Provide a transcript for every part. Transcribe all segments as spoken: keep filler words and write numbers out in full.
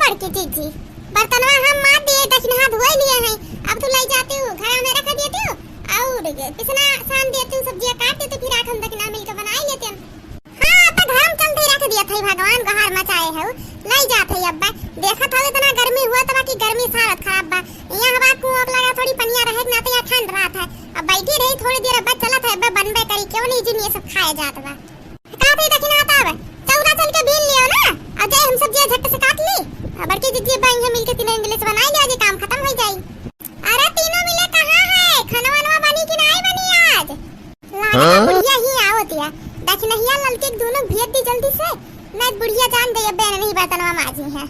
बड़की जीजी, बर्तनवा हम माज दिए, दखिनहा धोई लिए हैं, अब तू लइ जातिउ, घरा में रख देतिउ, अउर पिसना सान देतिउ, सब्जिया काट देतिउ, फिर आके हम दखिनहा मिलके बनाइ लेते हैं। हाँ, अब तो घरा में चलते ही रख दिया था, भगवान गोहार मचाए हउ, लइ जात है अब। देखत हउ इतना गर्मी हुआ, तब की गर्मी से हालत खराब बा। यहाँ हवा को ओक लगा, थोड़ी पनिया रहे ना तो यहाँ ठंड रहत है। अब बैठी रही थोड़ी देर, अब चलत है, अब बनबे करी, क्यों नहीं जिन ये सब खाए जात बा। का थे दखिनहा तब, चौरा चल के बीन लियो ना, अउर जे हम सब्जिया झट से काट ली, अउर बड़की जीजी अब यहाँ मिलके तीनों मिले से बनाइ लिया, जे काम खतम होइ जाई। अरे तीनों मिले कहाँ है, खाना वाना बनी कि नाहीं बनी आज? लागत है हाँ? बुढ़िया ही आवत या। दखिनहिया ललकी के दुनो भेज दी जल्दी से, नहीं बुढ़िया जान जाई अब्बे नहीं बर्तनवा माजी है।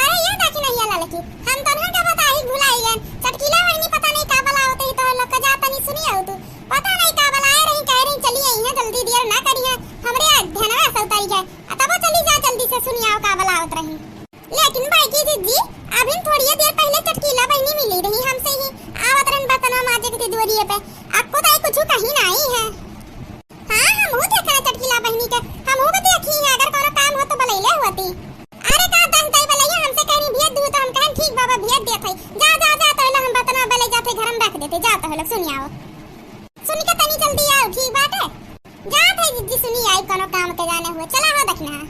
अरे ये दखिनहिया ललकी, हम तोहन का बताई भुलाई गन। चटकीला बहिनी पता नहीं का बलावत ही तोहन लोग का, जा तनी सुनी आउ तू। पता नहीं का बलाए रही, कहे रही चली आई है, जल्दी देर ना करी है, हमरे ध्यानवा से उतरी है। आ तबो चली जा जल्दी से, सुनी आउ का बलावत रही। लेकिन बड़की जीजी, अभी थोड़ी देर पहिले चटकीला बहिनी मिली रही हमसे ही, आवत रहन बर्तनवा माजे के दुआरिये पे। आपको तो कुछ कही नाहीं है। हाँ, हमहू देखा चटकीला बहिनी के, हमहू के देखी है, अगर कोनो काम हो तो बलैले होती। अरे का दन तई बलैया हमसे कहनी भेज दू तो हम कहन ठीक बाबा भेज देत है। जा, जा, जा, तो हम बर्तनवा बले जाते घर में रख देते, जा तो लोग सुनी आउ। सुनी के तनी जल्दी आउ, ठीक बाटे। जात है जीजी, सुनी आई कोनो काम के जाने हुए। चला हो दखिनहा।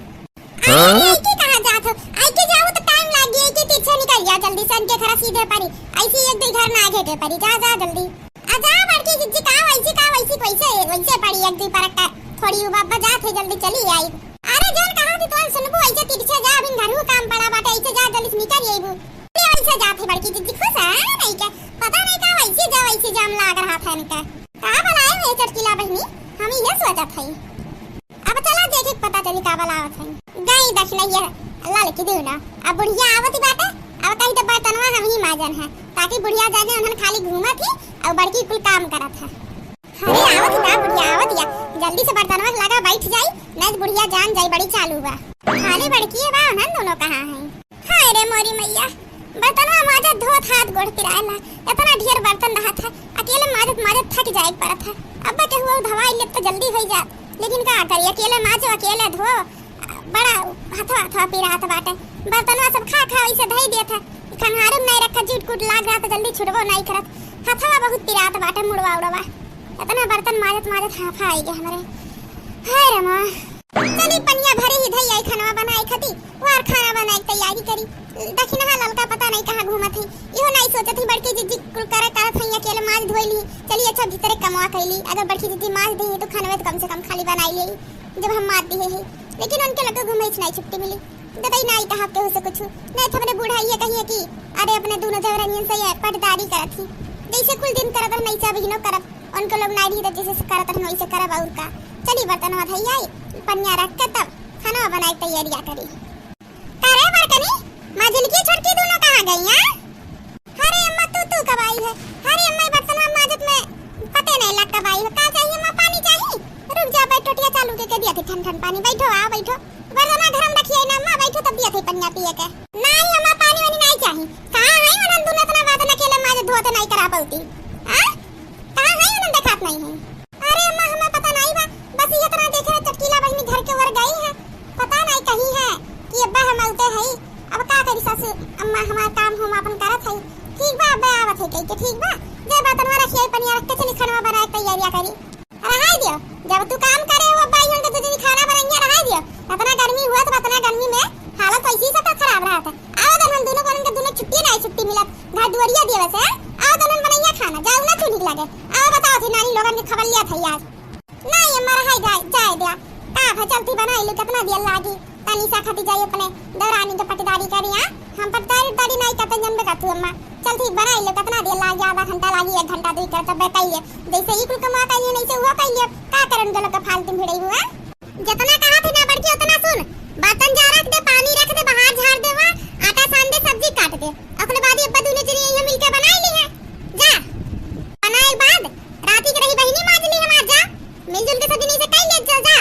अरे, हाँ? आई के कहाँ जात हो? आई के जाओ तो टाइम लाग गया, आई के पीछे निकल जाओ जल्दी से, इनके घर सीधे परी। ऐसी एक दो घर ना आगे के परी, जा, जा जल्दी। आ जा बड़की जीजी, का वैसी, का वैसी, वैसे, वैसे पड़ी एक दो परक का थोड़ी हुआ, अब जात है जल्दी चली आई। अरे जौन कहा थी तोन सुनबू, ऐसे तिरछे जा, अभी घर काम पड़ा बाटे, ऐसे जा जल्दी से निकल आईबू। ये वैसे जात है बड़की जीजी, खुश है नहीं क्या? पता नहीं का वैसे जा, वैसे जाम लाग रहा था इनका। का बनाए हुए चटकीला बहिनी, हम ये सोचत है। अब चला देखे के पता चली का बलावत है। गई दखिनहिया ललकी दुनो। अब बुढ़िया आवत ही बाटे, अब कही तो बर्तनवा हम ही माजन है, ताकि बुढ़िया जाने उन्हन खाली घूमत ही अउर बड़की कुल काम करत है। अरे आवत ही बा बुढ़िया, आवत या, जल्दी से बर्तनवा के लगा बैठ जाई, नहीं तो बुढ़िया जान जाई बड़ी चालू बा। खाली बड़की बा, उन्हन दुनो कहाँ है? हाय रे मोरी मैया, बर्तनवा माजत धोत हाथ गोड़ पिराए ला। इतना ढेर बर्तन रहत है, अकेले माजत माजत थक जाए के पड़त है। अब्बा के हुआ धवाई लेत तो जल्दी होइ जात, लेकिन का करी, अकेले माजो, अकेले धो, बड़ा हथवा हथवा पिरात बाटे। बर्तनवा सब खा खा वैसे धई देत है, खंहारे में नहीं रखा, जूट कूट लाग रहा तो जल्दी छुटबो नहीं करत। हथवा बहुत पिरात बाटे, मुड़वा उड़वा। इतना बर्तन माजत माजत हाफा आई गया हमरे। हाय रे माँ। चली पनिया भरे ही धई आई खाना बनाए खाती, वो और खाना बनाए के तैयारी करी। दखिनहा ललका पता नहीं कहाँ घूमत है, इहो नहीं सोचत है बड़की जीजी कुल करे करत है, अकेले माज धोई ली। चली अच्छा भीतरे कमवा कैली, अगर बड़की जीजी माज दे तो खानवे तो कम से कम खाली बनाई ले, जब हम माज दिए ही। लेकिन उनके लगे घूमे से नहीं छुट्टी मिली, ददाई नहीं कहा केहू से कुछ, नहीं तो हमरे बूढ़ा ये कहिए कि अरे अपने दोनों देवरानियन से ये पटदारी करत ही, जैसे कुल दिन करत रहे वैसे अबहिनो करब। उनको लोग नाई रही तो जैसे से करत रहन वैसे करब और का। चली बर्तनवा धई आई, पनिया रख के तब खाना बनाए के तैयारिया करी। का रे बड़कनी, माँ जिनकी छोटकी दोनों कहाँ गई हैं? अरे अम्मा तू तू कब आई है? अरे अम्मा ये बर्तनवा माजत में पते नहीं लग कब आई है। का चाहिए अम्मा, पानी चाहिए? रुक जा बैठ, टोटिया चालू के, के दिया थे ठन ठन पानी। बैठो आओ बैठो, बर्तनवा घर में रखिए ना अम्मा, बैठो तब दिया थे पनिया पिए के। नहीं अम्मा पानी वानी नहीं चाहिए। कहाँ है उन्हन दोनों इतना बात ना अकेले माजत धोते नहीं करा पाती? हाँ? कहाँ है उन्हन देखात नहीं है? अरे अम्मा, हमें पता नहीं बा, बस ये इतना देखे रहे, चटकीला बहिनी घर के ओर गई है, पता नहीं कहीं है कि अब्बा हम आते है। अब का करी सासू अम्मा, हमार काम हम अपन करत है। ठीक बा, अब्बा आवत है कही के, ठीक बा, जे बर्तनवा रखिए, पनिया रख के चली, खाना बनाए के तैयारियां करी। रहाई दियो, जब तू काम करे हो अब्बा, इहन के दू दिन खाना बनाइए, रहाई दियो। इतना गर्मी हुआ तो इतना गर्मी में हालत ऐसी सब खराब रहत है। आओ तो हम दोनों को, उनके दोनों छुट्टी नहीं छुट्टी मिलत, घर दुआरिया दिए वैसे, आओ तो हम बनाइए खाना, जाओ ना चूल्ही लगे, आओ बताओ थी नानी लोगन के खबर लिया था आज। नहीं अम्मा, रहाई जाए, जाए द्या। का भा चलती बनाई लो, कितना देर लागी? तनी सा खाती जाई अपने देवरानी के पटदारी करी, हाँ? हम पटदारी उटदारी नहीं करते, जनबे करतू अम्मा। चलती बनाई लो, कितना देर लागी? आधा घंटा लागी, एक घंटा, दुई कर तब कहिए। जैसे ई कुल कमा कहिए, नहीं से वो कहिए। का करन गलो का फालतू भिड़ई हुआ? जितना कहा थे ना बड़की, उतना सुन। बर्तन जा रख दे, पानी रख दे, बाहर झाड़ दे, वहाँ आटा सान दे, सब्जी काट दे। ओकरे बाद ये अब्बा दोनों जनी यहाँ मिलके बनाई ली है। जा। बनाए के बाद राती के रही बहिनी माज ली हमार, जा। मिलजुल के सब जनी से कई ले चल जा।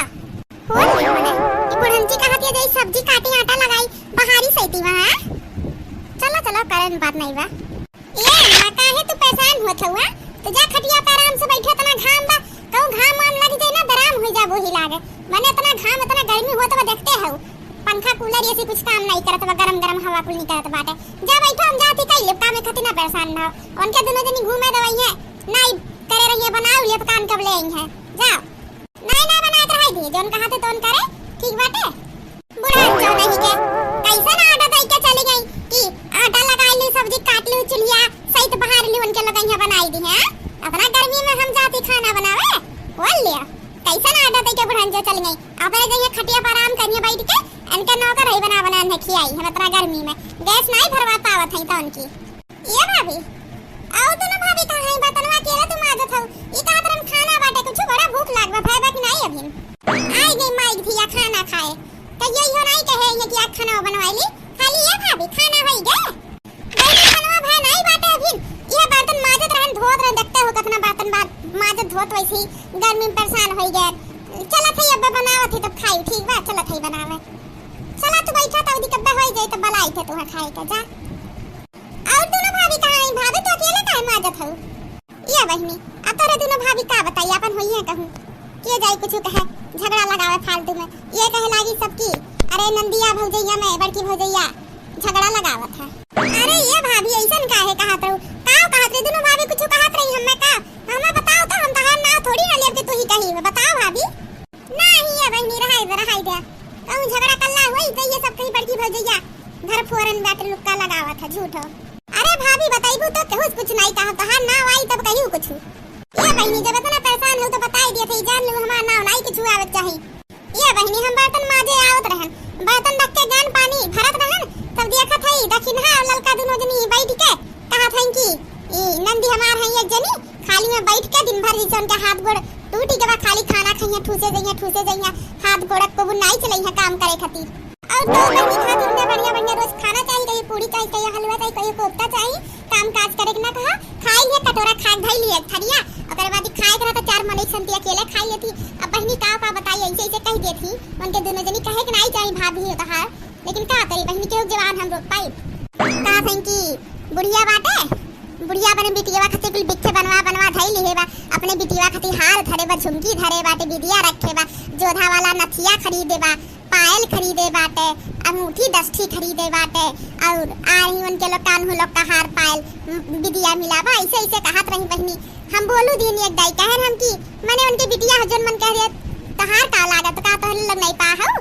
हो रे मने, ई बुढ़ंची कहत है जाई सब्जी काटी, आटा लगाई, बहारी सैती वहाँ। चलो, चलो, करन बात नहीं बा। ए अम्मा, काहे तू परेशान होत हउआ? तो जा खटिया पे आराम से बैठो, इतना घाम बा, कहूँ घाम वाम लग जाए ना, बराम हो जा, वही लागे। मने इतना घाम, इतना गर्मी होत बा, देखते हउ, पंखा कूलर एसी कुछ काम नाहीं करत बा, गरम गरम हवा कुल निकरत बाटे। जा बैठो, हम जाती कई लेब काम, खातिर ना परेशान रहो। उनके दुनो जनी घूमे देवई है, नाहीं करे रहिए, बनाओ लेब काम कब ले आई है। जाओ। नाहीं ना बनाए के रहे दी, जौन कहा थे तौन करे, ठीक बाटे। बुढ़न जो नहीं के, कैसन आटा दई के चली गई कि आटा लगाई ली, सब्जी काट ली, चुल्हिया सहित बहार ली, उनके लोग यहाँ बनाई दी है। अपना गर्मी में हम जाती खाना बनावे, बोल लिया। कैसन आटा दई के बुढ़न जो चली गई, अपने जइहे खटिया पर आराम करिए बैठ के, इनके नौकर है बना बना इन्हें खियाई, हम इतना गर्मी में गैस नाहीं भरवा पावत है तो उनकी। ए भाभी, आओ दुनो भाभी कहाँ है? बर्तनवा अकेले तू माजत हऊ। ई कहत रहन खाना बाटे, कुछ बड़ा भूख लाग बा, भय बा कि नाहीं अभी? आई गई माई धिया खाना खाए। कहियो इहो नाहीं कहे ये कि आज खाना बनवाई ली। खाली ए भाभी, खाना होई गे? भाई खाना भय नाहीं बाटे अभी। ये बर्तन माजत रहन, धोत रहन, देखते हो कितना बर्तन बा-, माजत धोत वैसे ही गर्मी में परेशान होई गए। चलत है अब बनावत है तब खाई, ठीक बा, चलत है बनावे। चला तू बैठा, तब दिक्कत होई जाई तब बलाई थे तुहा खाए के, जा। और दुनो भाभी कहाँ है? भाभी तो अकेले काहे माजत हऊ? ए बहिनी, अब तोरे दुनो भाभी का बताई, आपन होइए कहूँ। के जाई कुछ कहे, झगड़ा लगावे फालतू में। ये कहे लागी सबकी, "अरे नंदिया भौजैया में बड़की भौजैया झगड़ा लगावत है।" अरे ए भाभी, ऐसन काहे कहत रहू? का कहत रही दुनो भाभी? कुछ कहत रही हमें का? हमें बताओ तो, हम तहार नाव थोड़ी ना लेब कि तू ही कही। बताओ भाभी। नाहीं ए बहिनी, रहाई दे, रहाई दे। कहूँ झगड़ा कल्ला होई तो ये सब कहीं बड़की भौजैया घर फोरन बाटे लुक्का लगावत है, झूठो। अरे भाभी, बताइबू तो केहू से कुछ नाहीं कहा, तहार नाव आई तब कहियो कुछ। ए बहिनी, जब इतना परेशान हो तो बताई दिए थे, जान लू हमार नाव नाहीं कुछ आवे के चाही। ए बहिनी, हम बर्तन माजे आवत रहन, बर्तन रख के गन पानी भरत रहन, तब देखत हई दखिनहा और ललका दुनो जनी बैठ के कहत हई कि ई नंदी हमार है एक जनी, खाली में बैठ के दिन भर जैसे उनके हाथ गोड़ टूटी के बा, खाली खाना खइहे, ठूसे जइहे, ठूसे जइहे, हाथ गोड़ को नाई चलइहे काम करे खातिर। और तो बहिनी खातिर में बढ़िया बढ़िया रोज खाना चाहिए, कहीं पूरी चाहिए, कहीं हलवा चाहिए, कहीं कोफ्ता चाहिए, काम काज करे के ना कहा, खाई है कटोरा खा के धई लिए थरिया, ओकरे बाद खाए के रहता चार मनई संती अकेले खाई लेती। अब बहिनी का का बताई, ऐसे ऐसे कह देती, उनके दुनो जनी कहे के नाई चाहिए भाभी हो तहार। लेकिन का करी बहिनी, केहू जवान हम रोक पाई? का सही की बुढ़िया बाटे, बुढ़िया अपने बिटिया खातिर कुल बिच्छे बनवा बनवा धई लिहे बा, अपने बिटिया खातिर हार धरे बा, झुमकी धरे बाटे, बिदिया रखे बा, जोधा वाला नथिया खरीदे बा, पायल खरीदे बाटे, अंगूठी दस ठी खरीदे बाटे, और आ रही उनके लोग कान्हू लोग का हार पायल, म, बिदिया मिला बा, ऐसे ऐसे कहत रही बहिनी। हम बोलू दीन एक दाई कहन हम की मने उनके बिटिया ह जोन मन कह रहे तहार का लागत का तोहरे लोग नहीं पा हऊ?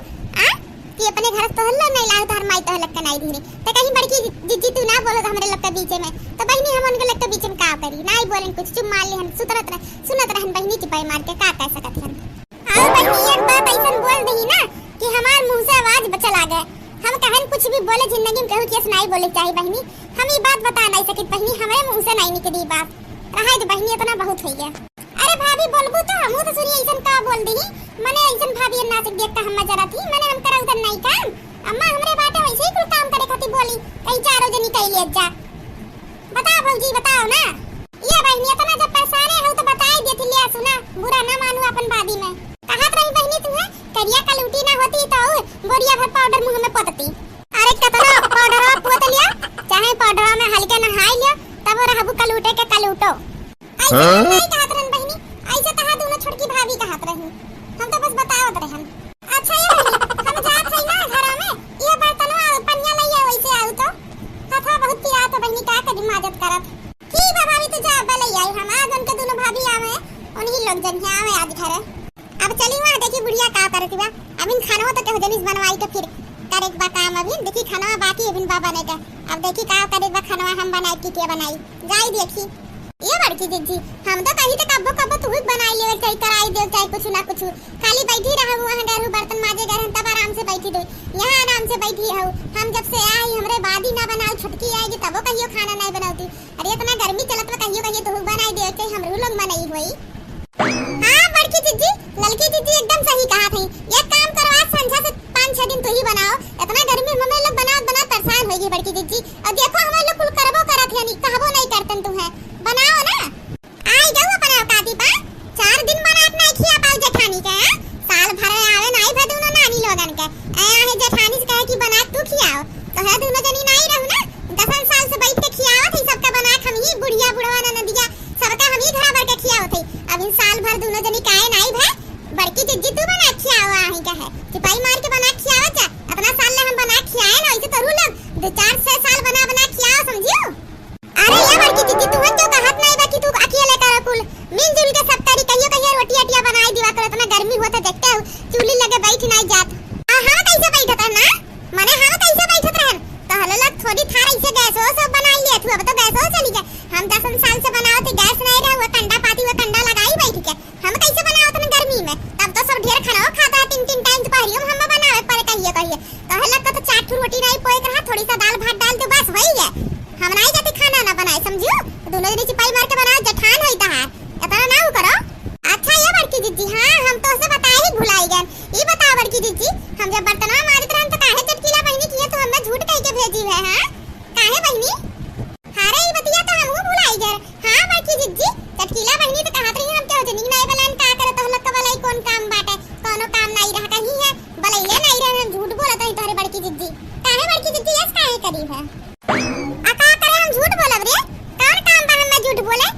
आ? कि अपने घर तोहर लोग नहीं लाओ, तोहर माई तोहर लोग के नहीं धीरे। तो कहीं बड़की जि-, जिज्जी तू ना बोलो तो हमरे लोग के बीचे में। तो बहिनी हम उनके लोग के बीचे में का करी? नहीं बोलें कुछ, चुप मार ले हम सुतरत रह, सुनत रहन बहिनी चुपाई मार के का कह सकत हन। और बहिनी एक बात ऐसन बोल दही ना कि हमार मुंह से आवाज बचल आ गए। हम कहन कुछ भी बोले जिंदगी में केहू केस नहीं बोले चाही बहिनी। हम ई बात बता नहीं सकित बहिनी, हमरे मुंह से नहीं निकली ई बात। रहा दे बहिनी, इतना बहुत हो गया। अरे भाभी, बोलबू तो हमहू तो सुनी, ऐसन का बोल दही? मने ऐसन भाभी नाच देख के हम जरा थी, मने हम करब उधर नहीं काम। अम्मा हमरे बाटे वैसे ही कुल काम करे खातिर बोली, कहीं चारों जनी कई ले जा। बताओ भौजी, बताओ ना। ये बहिनी, इतना जब परेशाने हो तो बताई देती, लिया सुना, बुरा ना मानू अपन भाभी में। कहत रही बहिनी तुम्हें, करिया कलूटी ना होती तो गोरिया भर पाउडर मुंह में पोतती। अरे कितना पाउडरवा पोत लिया, चाहे पाउडरवा में हल्के नहाई लियो, तब वो रहबू कलूटे के कलूटो। ऐसे हाँ? नहीं कहत रहन बहिनी, ऐसे तहा दोनों छोटकी भाभी कहत रही। हम तो बस बतावत रहन। अच्छा ये बहिनी, हम जात हई ना घरा में, ये बर्तनवा पनिया लइया वैसे आऊ तो। हथवा बहुत पिरात हो बहिनी, का करी माजत करत। ठीक बा भाभी, तू जा, अब ले आई, हम आज उनके दोनों भाभी आवे, उन्हीं लोग जन के आवे आज घरे। अब चली वहाँ देखी बुढ़िया का करती बा। अब इन खानवा तो केहू जनिस बनवाई के फिर करे के बा काम। अभी देखी खानवा बाकी अभी बा बने के। अब देखी का करे के बा खानवा हम बनाई कि के बनाई। जाई देखी। ये बड़की जिज्जी, हम तो कही तो कब्बो कब्बो तू ही बनाई लेवे चाहे कराई देवे चाहे कुछ ना कुछ। खाली बैठी रहू वहाँ घर बर्तन माजे घर तब आराम से बैठी रही। यहाँ आराम से बैठी हऊ। हम जब से आई हमरे बाद ही ना बनाऊ, छुटकी आएगी तबो कहियो खाना नहीं बनावती। अरे इतना गर्मी चलत बा, कहियो कहियो तोहू बनाई देवे चाही, हमरो लोग मनई होई। हाँ बड़की जिज्जी, ललकी जिज्जी एकदम सही कहा थी। एक काम करो, आज संझा से पाँच छह दिन तू ही बनाओ। इतना गर्मी में हमें लोग बनावत बनावत परेशान होई गई बड़की जिज्जी। और देखो हमें लोग कुल करबो करत है नहीं, कहबो नहीं करतन तू है। बनाओ ना। आई जाऊ अपने औकाती पा। चार दिन बनात नहीं खिया पाऊ जेठानी के, हैं? साल भर आवे नहीं भे दोनों नानी लोगन के। ए आहे जेठानी से कहे कि बना तू खियाओ। तो है दोनों जनी नहीं रहू ना। दसन साल से बैठ के खियावत है सबका बना के, हम ही बुढ़िया बुढ़वा ननदिया सबका हम ही घरा भर के खियावत है। अब इन साल भर दोनों जनी काहे नहीं भे, बड़की जिज्जी तू बना के खियाओ, आही कहे। चुपाई मार के बना के खियावत जा। इतना साल दो चार सौ साल बना बना खियाओ, समझियो। अरे ये बड़की जिज्जी, तुहन क्यों कहत नहीं बा कि तू अकेले करो कुल, मिलजुल के सब करी, कहियो कहियो रोटी अटिया बनाई दिवा करो, इतना गर्मी होत है देखते हो, चूल्ही लगे बैठ नहीं जात। आ, हम कैसे बैठत है ना, मने हम कैसे बैठत रहन, तो हलो लग थोड़ी थार ऐसे गैस हो सब बनाई लिया थू, अब तो गैस हो चली गए, हम दसन साल से बनावत है, गैस नहीं रहे, वो कंडा पाती, वो कंडा लगाई बैठ के, हम कैसे बनावत हन गर्मी में? तब तो सब ढेर खाना खाता है, तीन तीन टाइम दोपहरियो में हम बनावे पड़े कहिए कहिए। कहे लग तो चार ठो रोटी नहीं पोए के रहा, थोड़ी सा दाल भात डाल दो, बस वही है। हम नहीं जाते खाना ना बनाए, समझियो? दोनों जनी सिपाही मार के बनाओ, जेठान होई तहार। इतना ना हो करो। अच्छा ये बड़की जिज्जी, हाँ हम तो उसे बताए ही भुलाई गए। ई बताओ बड़की जिज्जी, हम जब बर्तनवा मारत रहन तो काहे चटकीला बहिनी किए तो हमें झूठ कह के भेजी है, हाँ? काहे बहिनी? अरे, ई बतिया तो हमहू भुलाई गए। हाँ, बड़की जिज्जी, चटकीला बहिनी तो कहत रही, हम केहू जनी नहीं बलान, का करे तोह लोग के बलाई, कौन काम बाटे, कौनो काम नहीं रहा कहीं है, बलैले नहीं रहे, हम झूठ बोलत रही तोहरे बड़की जिज्जी। काहे बड़की जिज्जी, यस काहे करी है? आ का करे हम झूठ बोलब रे? कौन काम बा हमें झूठ बोले?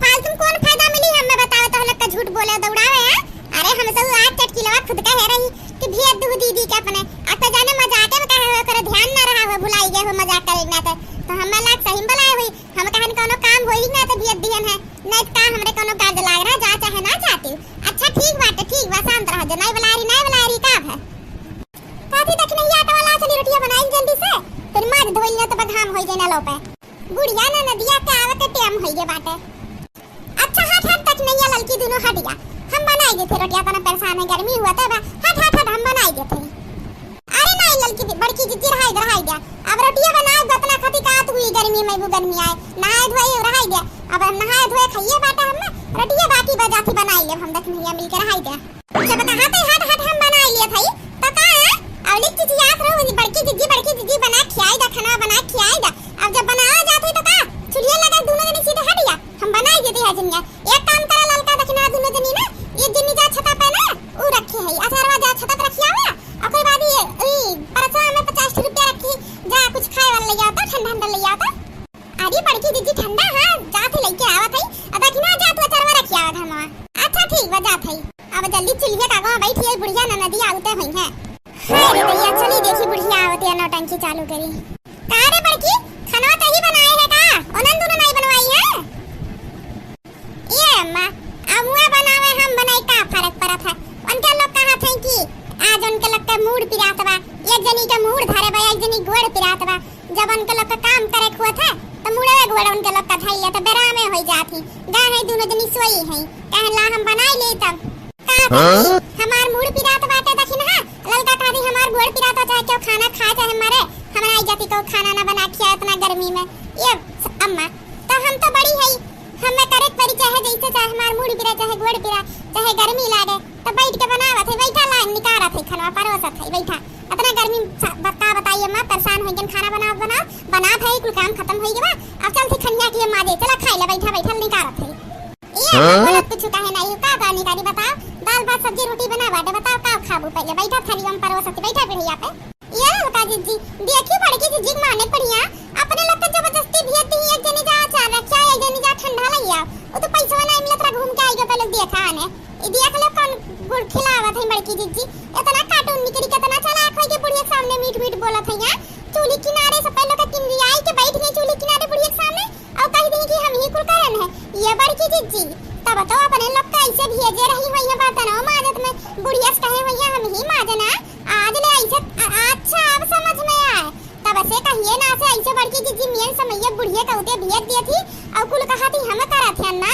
फालतू में कौन फायदा मिली हमें बतावे तोह लोग के झूठ बोले दौड़ावे है? अरे, हमसे उ आज चटकीलवा खुद कहे रही कि भेज दू दीदी के अपने। अब तो जाने मजाके में कहे हो, ओकरे ध्यान ना रहा हो, भुलाई गए हो मजाक करे ना तो। तो हमें लाग सही में बुलाए हुई। हम कहन कौनो काम होई ना तो भेज दिहन है। नहीं तो का हमरे कौनो गाज लाग रहा, जा चाहे ना चाहती। अच्छा ठीक बाटे, ठीक बा, शांत रह जो। नहीं बुलाए रही, नहीं बुलाए रही, का है? कथी तक नहीं आटा वाला चली रोटियां बनाई जल्दी से। फिर माज धोई ना तो बघाम होई जाए ना लो पे। बुढ़िया ना नदिया के आवे के टेम होई गए बाटे। अच्छा हट हट तक नहीं है ललकी दोनों हट गया। हम बनाई देते रोटियां, तना परेशान है, गर्मी हुआ तो बा। हट हट हट हम बनाई देते। अरे नहीं ललकी दी-, बड़की जिज्जी रहाई दे, रहाई दे। अब रोटियां बनाए गतना खती का तू ई गर्मी में वो गर्मी आए। नहाए धोए रहाई दे। अब हम नहाए धोए खाइए बाटा हम ना। रोटियां बाकी बजाती बनाई ले हम दस मिनट मिलके रहाई दे। जब कहा थे हट हट हम बनाई लिए भाई, तो का है? अवली चिचियात रहो, बड़की जिज्जी, बड़की जिज्जी बना खियाई दा, खाना बना खियाई दा। अब जब बनावा जात है तो का? चुलिया लगा दोनों जने सीधे हट गया। हम बनाई देते हैं जनिया। एक काम करा ललका दखना दोनों जनी ना, एक जनी जा छता पे ना, ऊ रखे है। अथर्वा जा छता पे रखिया हुआ। ओकर बाद ये, ई, परसवा में पचास रुपया रखी, जा कुछ खाए वाला ले जाता, ठंडा ठंडा ले जाता। अरे बड़की जिज्जी ठंडा, हाँ, जात है लेके आवत है। अब दखना जा तू अथर्वा रखिया हुआ घरमा। अच्छा ठीक बा, जात है। अब जल्दी चुल्हिया का आगवा बैठी है, बुढ़िया ननदी आवते हुई है। हाय रे भैया, चली देखी बुढ़िया आवते है, नौटंकी चालू करी। का रे बड़की, खाना तही बनाए है का? ओनन दोनों नहीं बनवाई है? ए अम्मा, अमुआ बनावे हम बनाई का फर्क पड़त है? उनके लोग कहत हैं कि आज उनके लोग के मूड़ पिरात बा, एक जनी के मूड़ धरे बा, एक जनी गोड़ पिरात बा। जब उनके लोग के काम करे के होत है, तो मूड़े गोड़ उनके लोग का धइले तो बेरामे होई जात ही। गा है दोनों जनी सोई है, कहला हम बनाई ले तब। का हाँ? करी? हमार मूड़ पिरात बाटे, दखिन हा, ललका कहा दी हमार गोड़ पिरात, चाहे केहू खाना खाए चाहे मरे, हमरा आई जाती केहू खाना ना बना खिया इतना गर्मी में। ये अम्मा, तो हम तो बड़ी है, हमें करे के पड़ी, चाहे जैसे चाहे हमार मूड़ पिरा, चाहे गोड़ पिरा, चाहे गर्मी लागे, तो बैठ के बनावत है, बैठा लाइन निकारत है, खनवा परोसत है, बैठा। इतना गर्मी में सा-, बता, बताइए अम्मा, परेशान हो गए, खाना बनावत बनावत, बनावत है, कुल काम खत्म हो गया, अब चल थे खनिया के माजे, चला खाई ले, बैठा बैठा निकारत है। ये हाँ? बोलत कुछ काहे नहीं हो, का बा निकारी बताओ, दाल भात सब्जी रोटी बना बाटे, बताओ का खाबू, पहले बैठा थाली में परोसत, बैठा पीढ़िया पे। ये ललका जिज्जी, देखी बड़की जिज्जी के माने पड़िया, अपने लोग के जबरदस्ती भेज दी, एक जनी जा अचार रखिया, एक जनी जा ठंडा लइया। वो तो पैसवा नहीं मिलत रहा, घूम के आई गए, पहले देखा आने। ई देख लो कौन गुड़ खिलावत है बड़की जिज्जी। इतना कार्टून निकरी, कितना चालाक होई के बुढ़िया के सामने मीठ मीठ बोलत है यहाँ। चूल्ही किनारे से पहले तो किनरी आई के बैठ गई चूल्ही किनारे बुढ़िया के सामने। और कह दी कि हम ही कुल करन है। ये बड़की जिज्जी, तब तो अपने लोग का ऐसे भेजे रही हुई है बर्तनों माजत में, बुढ़िया से कहे हुई है हम ही माजना। आज ले ऐसे अ-, अच्छा अब समझ में आए। तब से कहिए ना से ऐसे बड़की जिज्जी मियन समैया बुढ़िया का उते भेज दिए थी और कुल कहा थी हम करत है ना।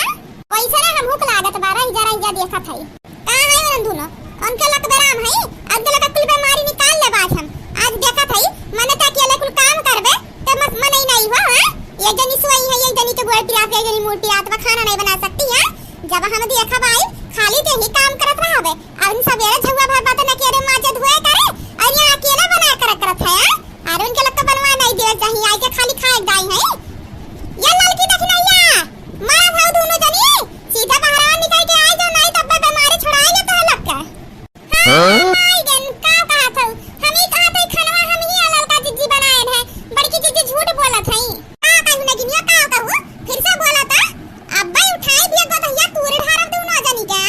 वैसे ना हम हुक लागत बा, रह जा, रह जा, देखत है। का है उन दोनों? उनके लक बेराम है, उनके लक कुल बीमारी निकाल ले आज हम। आज देखत है, मने का अकेले कुल काम करबे, ते मत मनई नहीं हो, हाँ? ये जनी सोई है, ये जनी के गोड़ पिरात, ये जनी मूड़ पिरात बा, खाना नहीं बना सकती है। जब हम देखा भाई, खाली ते ही काम करत रहबे, और इन सवेरे झुआ भर बर्तन अकेले माजे धोए करे, और यहाँ अकेला बना कर करत है, हाँ? और उनके लक बनवा नहीं देवे चाहिए, आई के खाली खाए जाई है। ये ललकी दखिनैया, मारा भाव दोनों जनी, सीधा बाहर निकल के आए, जो नहीं तब बीमारी छुड़ाएंगे तो लोग के। हाँ, हाँ? माई गन, का कहत हऊ? हम ही कहत हई, खनवा हम ही आ ललका जिज्जी बनाए हैं। बड़की जिज्जी झूठ बोलत हई। का कहू नगिनिया, का कहू? फिर से बोला ता। अब्बे उठाई भी गोदहिया तूर ढारब दूनो जनी के।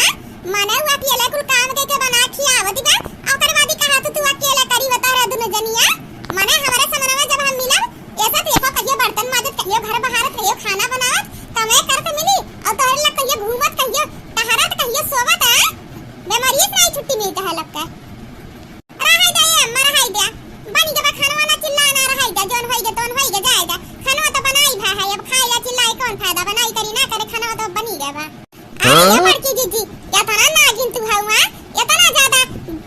मने हुआ कि एले कुल काम के, के बना खियावत बा। ओकर होई गे, तोन होई गे, जाए दा। खाना तो बनाई भा है, अब खाए ला चिल्लाए कौन फायदा, बनाई करी ना करे, खाना तो बनी गए बा। अरे हाँ? ये बड़की जीजी, इतना नागिन तू हऊ, हाँ? इतना ज्यादा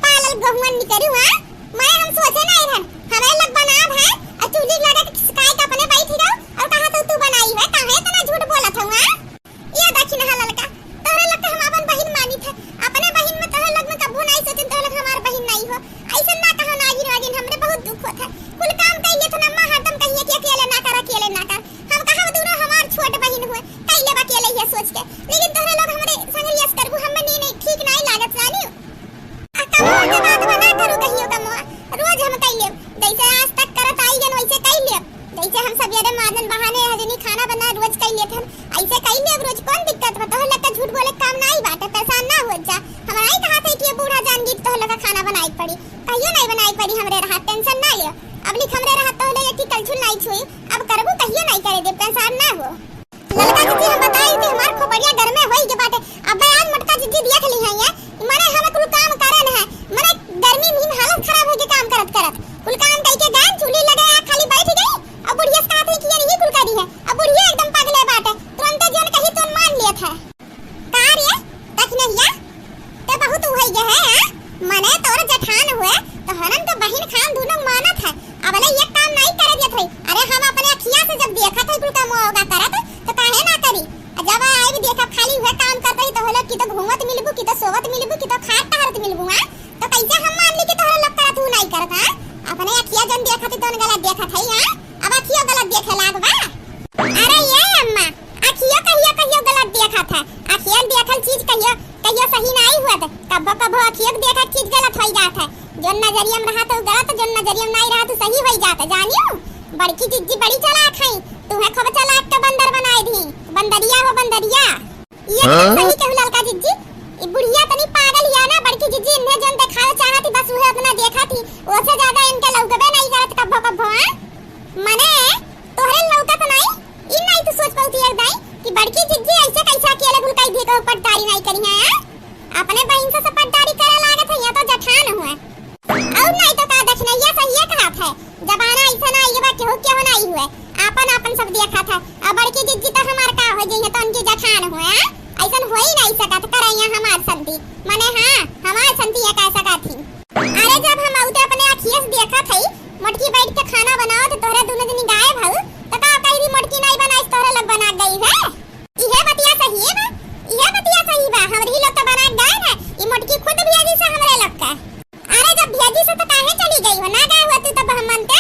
पालल गहुअन निकरू, हाँ? मैं हम सोचे नहीं रहन, हमें लोग बनाब है, और चूल्ही लगा के सिखाए के अपने बैठी रहो, और कहा तो तू बनाई है, काहे इतना झूठ बोलत हऊ, हाँ? ये देखी ना ललका, तोहरे लोग के हम अपन बहिन मानित है, अपने बहिन में तोहरे लोग में कबो नहीं सोचन तोहरे लोग हमार बहिन नहीं हो, ऐसन ना कहो नागिन वागिन, हमरे बहुत दुख होत है, कुल काम कर लेत ना अम्मा, हरदम कहिए कि अकेले ना कर, अकेले ना कर, हम कहा दोनों हमार छोट बहिन हुए, कैले बा अकेले ये सोच के, लेकिन तोहरे लोग हमरे संग रियास करबू, हमें नहीं, नहीं, ठीक नहीं लागत, जानियो। आ कमवा के बात बा, ना करू कहियो कमवा, रोज हम कई लेब, जैसे आज तक करत आई जन वैसे कई लेब, जैसे हम सवेरे माजन बहाने हजनी खाना बना रोज कई लेत हन, ऐसे कई लेब रोज, कौन दिक्कत बा? तोहर लोग के झूठ बोले के काम नाई बाटे, परेशान ना हो जा, हमरा ही कहा थे कि ये बूढ़ा जान गई तोहर लोग के खाना बनाए के पड़ी, कहियो नहीं बनाए के पड़ी, हमरे रहा टेंशन ना लियो, अब लिख हमरे रहा तोहर लोग एक ही कलछुल नहीं छुई, अब करबू कहियो नहीं करे दे, परेशान ना हो। ललका जीजी, हम बताई थी, हमार खोपड़िया घर में होई के बाटे। अब आज मोटका जीजी देख ली है ये, माने हम कुल काम करन है, माने गर्मी में हालत खराब होई के काम करत करत। कुल काम कई के गन चूल्ही लगे आ खाली बैठ गई, अब बुढ़िया से कहत है कि ये नहीं कुल करी है। अब बुढ़िया एकदम पगले बाटे, तुरंते जोन कही तोन मान लेत है। का रे, दखिनहिया, ते बहुत उहइ गे है, हाँ? मने तोर जेठान हुए, तोहरन के बहिन खान दुनो मानत है। अबले ये काम नाई करे देत हई। अरे हम अपने अखिया से जब देखत हई कुल काम ओगा करत, तो काहे ना करी? आ जब आइब देखब खाली उहे काम करत हई, तो होलो कि तो घूमत मिलबू, कि तो सोवत मिलबू, कि तो खात टहरत मिलबू, हाँ? तो कैसे हम मान ली कि तोहरा लोग करत हू नाई करत, हाँ? अपने अखिया जन देखत हई, तोन गलत देखत हई, हाँ? अब अखियो गलत देखे लाग बा। अरे ये अम्मा, अखियो कहियो कहियो गलत देखत है। अखियन देखल चीज कहियो कहियो सही नाई हुअत। कभो कभो अखियो के देखल चीज गलत होई जात है। जोन नजरिया में रहत है उ गलत, जोन नजरिया में नाई रहत उ सही होई जात है। जानियो, बड़की जिज्जी बड़ी चालाक है। तुहे खूब चालाक के बंदर बनाए दी। बंदरिया हो बंदरिया। ये हाँ? सही कहू ललका जिज्जी। ई बुढ़िया तनी पागल हिया ना, बड़की जिज्जी इन्हें जोन देखावे चाहत ही बस उहे उतना देखत ही। ओसे ज्यादा इनके लौकबे नाई करत कभो कभो, हाँ? मने तोहरे लौकत नाई, ई नाई तू सोच पाउती एक दाई कि बड़की जिज्जी ऐसे कैसे अकेले गुलकाई दी के पटदारी नाई करी है, हाँ? अपने बहिन से, से पटदारी करे लागत है, या तो जठान हुए। और नाई तो का दखिनहिया सहिए कहत है, जमाना ऐसा ना आइए बा, केहू केहू नाई हुए, आपन आपन सब देखत है। अब बड़की जिज्जी तो हमार का हो जइहे तो उनकी जठान हुए, हाँ? ऐसन हो ही नाई सकत, करे यहाँ हमार संती, मने हाँ, हमार संती ये कह सकत ही। अरे जब हम आउते अपने अखिए से देखत हई, मोटकी बैठ के खाना बनावत, तोहरे दुनो जनी गायब हऊ, तो का कही दी मोटकी नाई बनाइस, तोहरे लोग बना गई है? इहे बतिया सही बा, इहे बतिया सही बा, हमरी लोग तो बना गए है, ई मोटकी खुद भेजी से हमरे लोग का। अरे जब भेजी से तो काहे चली गई हो, ना गए हो तू तब हम मनते।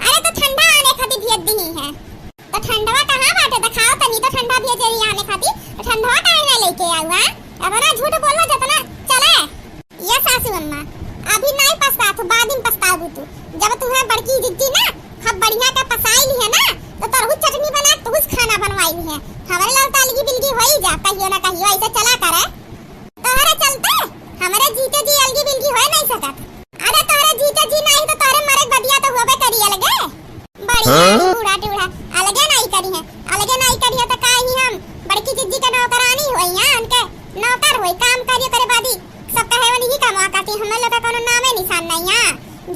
अरे तो ठंडा आने खातिर भेज दी है। तो ठंडवा कहाँ बाटे? देखाओ तनी तो ठंडा भेजे रही आने खातिर। तो ठंडवा काहे ना लेके आऊ, हाँ? अब ना झूठ बोलो जितना चले। ये सासू अम्मा, अभी नहीं पछतात हो, बाद में पछताबू तू। जब तुम्हें बड़की जिज्जी ना खूब बढ़िया के पसाई ली है ना, तो तरहु चटनी बना के तुहुस खाना बनवाई ली है। हमारे लाल तालगी बिलगी हो ही जा, कहियो ना कहियो ऐसे चला करे। तोहरे चलते हमारे जीते जी अलगी बिलगी हो नहीं सकत। अरे तोहरे जीते जी नहीं तो तोहरे मरे के बदिया तो होबे करी अलगे। बड़ी हाँ? बूढ़ा टूढ़ा अलगे नहीं करी है, अलगे नहीं करी है तो का ही हम बड़की जिज्जी के नौकरानी होई, यहाँ उनके नौकर होई, काम करियो करे बादी सब कहे वाली ही कमा करती, हम लोग का कोनो नामे निशान नहीं है।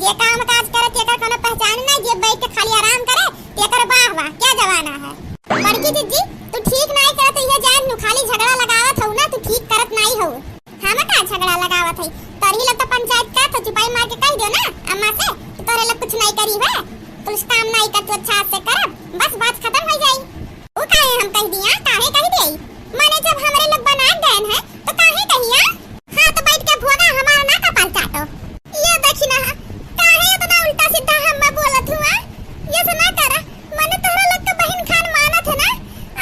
जे काम काज करे तेकर कोनो पहचान नहीं, जे बैठ के खाली आराम करे तेकर वाह वाह, क्या जमाना है। बड़की जिज्जी तू ठीक नहीं करे तो ये जान नु खाली झगड़ा लगावत हऊ ना, तू ठीक करत नहीं हऊ। हम का झगड़ा लगावत हई? तोरही लोग तो पंचायत का तो चुपाई मार के कह दियो ना अम्मा से कि तोरे लोग कुछ नहीं करी है, कुछ काम नहीं कर तू अच्छा से करब, बस बात खत्म हो जाई। वो काहे हम कह दिया, काहे कह दिया? माने जब हमरे लोग बना गए हैं तो काहे कहिया? हाथ बैठ के भोगा हमार ना कपाल चाटो। ये देखी ना, काहे इतना उल्टा सीधा हम बोलत हुआ? ये से ना करा, माने तोहरा लोग के बहिन खान मानत है ना,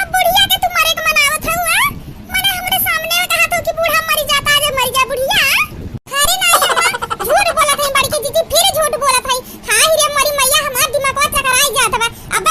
अब बुढ़िया के तू मरे के मनावत हऊ, आ? मने हमरे सामने में कहत हो कि बूढ़ा मरी जाता, आज मरी जा बुढ़िया। अरे नहीं अम्मा, झूठ बोलत है बड़की दीदी, फिर झूठ बोलत है। हाय रे मोरी मैया, हमार दिमागवा चकराई जात बा। अब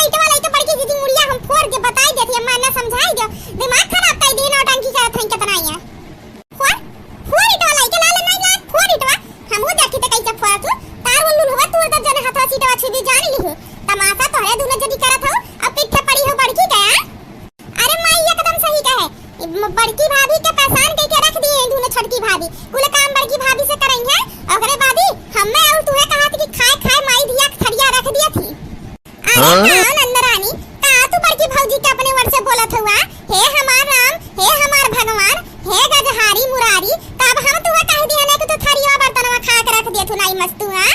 अरे हाँ? का नंदरानी, का तू बड़की भौजी के अपने ओर से बोलत हुआ? हे हमार राम, हे हमार भगवान, हे गजहारी मुरारी, तब हम तुहे कह दिया ना कि तू थरिया बर्तनवा खा के रख दिया तू नाई मस्तू, हाँ?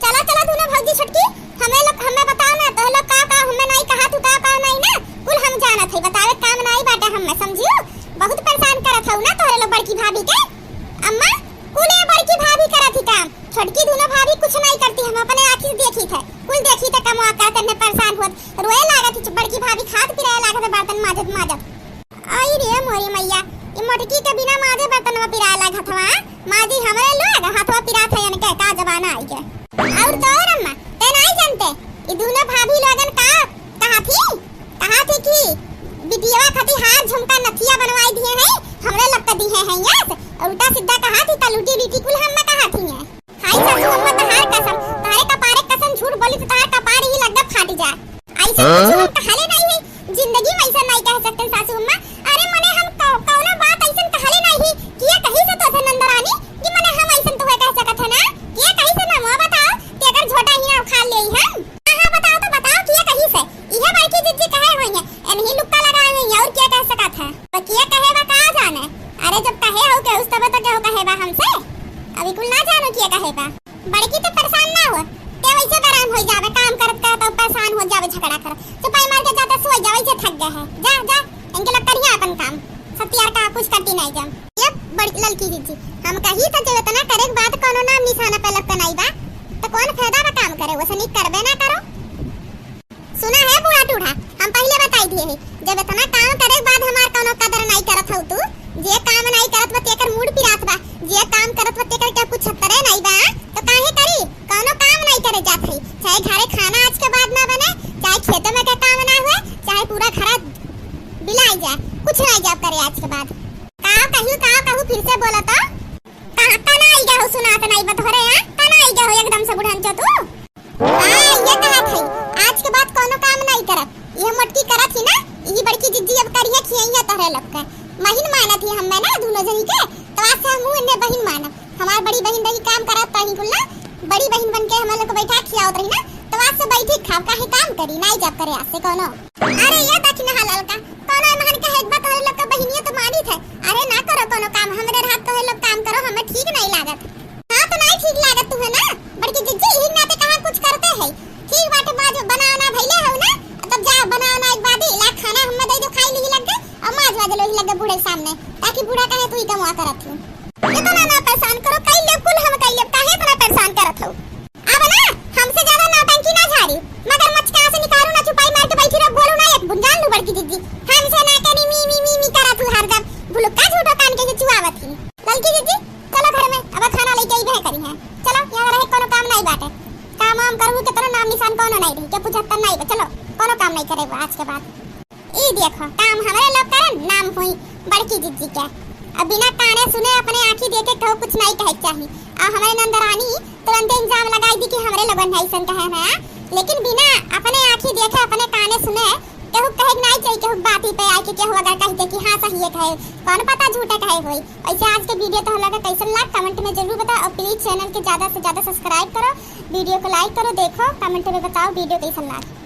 चला, चला, दोनों भौजी छोटकी, हमें लोग, हमें बताओ ना, तोहे लोग का, का हमें नाई कहा, तू का, का नाई ना, कुल हम जानत है, बतावे काम नाई बाटे हमें, समझियो? बहुत परेशान करत हऊ ना तोहरे लोग बड़की भाभी के। अम्मा, कुल ये बड़की भाभी करत ही काम, छोटकी दोनों भाभी कुछ नाई करती, हम अपने आँखी से देखी थे, कुल देखी थे कमवा करते ने परेशान होत, रोए लागत ही बड़की भाभी, खात पिराए लागत है बर्तन माजत माजत। आई रे मोरी मैया, ई मोटकी के बिना माजे बर्तनवा पिराए लागत हवा, माजी हमरे लोग, हथवा पिरात है इनके, का जमाना आई के। और तो और अम्मा, ते नाई जानते, ई दोनों भाभी लोगन का कहा थी, कहा थी कि बिटिया खातिर हार झुमका नथिया बनवाई दिए हैं, हमरे लोग के दिए हैं यस, और उल्टा सीधा कहा थी, कलूटी उलूटी कुल हम कहा थी हैं। हाय सासू अम्मा, तहार कसम, तहारे कपारे कसम, झूठ बोली तो तहार कपार ही लगभग फाट जा। ऐसा हाँ? कुछ हम कहले नहीं है, जिंदगी में ऐसा नहीं कह सकते सासू अम्मा। अरे मने हम कौ-, कौनो बात ऐसा कहले नहीं है, किया कही से तो नंदरानी कि मने हम ऐसा तो कह सकत है ना, किया कही से ना, मुँह बताओ, कि अगर झोटा ही ना उखाड़ ले हम। हाँ, हाँ, बताओ तो बताओ, किया कही से, इहे बड़की जिज्जी कहे हुई है, एनही लुक्का लगाए हुई है, और क्या कह सकत है? तो किया कहे बा का जाने, अरे जब कहे हो के उस तबे तो केहू कहे बा हमसे, अभी कुल ना जानो किया कहे बा। बड़की तो परेशान ना हो, ते वैसे गरम हो जावे, काम करत करत और परेशान हो जावे, झगड़ा करत, चुपाई मार के जाते सोई जावे, जे थक गए हैं। जा, जा, इनके लोग करिए अपन काम, सत्यार का कुछ करती नहीं जम। ये बड़ी ललकी जिज्जी, हम कही था जब इतना करे के बाद कोनो नाम निशाना पे लोग के नहीं बा, तो कौन फायदा बा काम करे, वैसे नहीं करबे ना करो। सुना है बूढ़ा टूढ़ा, हम पहिले बताई दिए है, जब इतना काम करे के बाद हमार कौनो कदर नाई करत हऊ तू, जे काम नाई करत बा तेकर मूड पिरात बा, जे काम करत बा तेकर के कुछ हतरे नाई बा, तो काहे करी? कौनो काम नाई करे जात है, चाहे घरे खाना आज के बाद ना बने, चाहे खेतों में के काम ना हुए, चाहे पूरा घरा बिलाई जाए, कुछ नाई जाब करे आज के बाद। का कहू, का कहू, फिर से बोला तो। कहाँ, कहाँ आई गए हो, सुनात नाई बा तोहरे, हाँ? कहाँ आई गए हो एकदम से बुढ़न चो तू? हाँ, ये कहत है, आज के बाद कोनो काम नाई करब। ये मोटकी करत ही ना, यही बड़की जिज्जी अब करिए, खियइया तोहरे लोग के। बहिन मानत ही हमें ना, दोनों जनी के, तो आज से हम इन्हें बहिन मानब। हमार बड़ी बहिन रही, काम करत रही कुल ना, बड़ी बहिन बन के हम लोग को बैठा खियावत रही ना, तो आज से बैठी खाब, काहे काम करी, नाई जाब करे आज से कोनो। अरे ये देखी ना ललका, कोनो महन कहे एक बात तोहरे लोग के बहिनिया तो मानी थे। अरे ना करो कोनो काम, हमरे रात तोहरे लोग काम करो, हमें ठीक नहीं लागत। हाँ तो नहीं ठीक लागत तुम्हें ना, बड़की जिज्जी, यही नाते कहाँ कुछ करते हैं। ठीक बाटे, माज बनाना भइले हो ना, तब जा बनाना एक बादी ला खाना हमें दे दो, खाई ली लग गए, और माज वाज लो ही लग गए बूढ़े सामने, ताकि बूढ़ा कहे तू ही कमवा करत हो। इतना ना परेशान करो, कई लेब कुल हम कई लेब, काहे इतना परेशान करत हो? अब ना हमसे ज्यादा नौटंकी ना झाड़ी, मगर मचका से निकालू ना, चुपाई मार के बैठी रहो, बोलू ना एक बूंद, जान लू बड़की जिज्जी, हमसे ना करी मी मी मी मी करत हू हरदम, भुलुक्का झूठो कान के चुआवत ही। ललकी जिज्जी, चलो घर में, अब खाना लेके अइबे करी हैं, चलो यहाँ रहे कोनो काम नहीं बाटे, काम वाम करू के तोरो नाम निशान कोनो नहीं रही, के पूछत नहीं बा, चलो कोनो काम नहीं करे आज के बाद। ई देखो, काम हमरे लोग करन, नाम हुई बड़की जिज्जी के। अब बिना काने सुने, अपने आँखी देखे केहू कुछ नहीं कहे के चाही। अब हमरे नंदरानी तुरंते इल्जाम लगाई दी कि हमरे लोगन है ऐसन कहे हैं, लेकिन बिना अपने आँखी देखे, अपने काने सुने, केहू कहे के नहीं चाहिए, केहू बाती पे आके केहू अगर कह दे कि हाँ सही है कहे, कौन पता झूठे कहे होई। वैसे आज के video तो हम लोग के कैसन लाग, comment में जरूर बताओ और please channel के ज्यादा से ज्यादा subscribe करो, video को like करो, देखो comment में बताओ video कैसन लाग।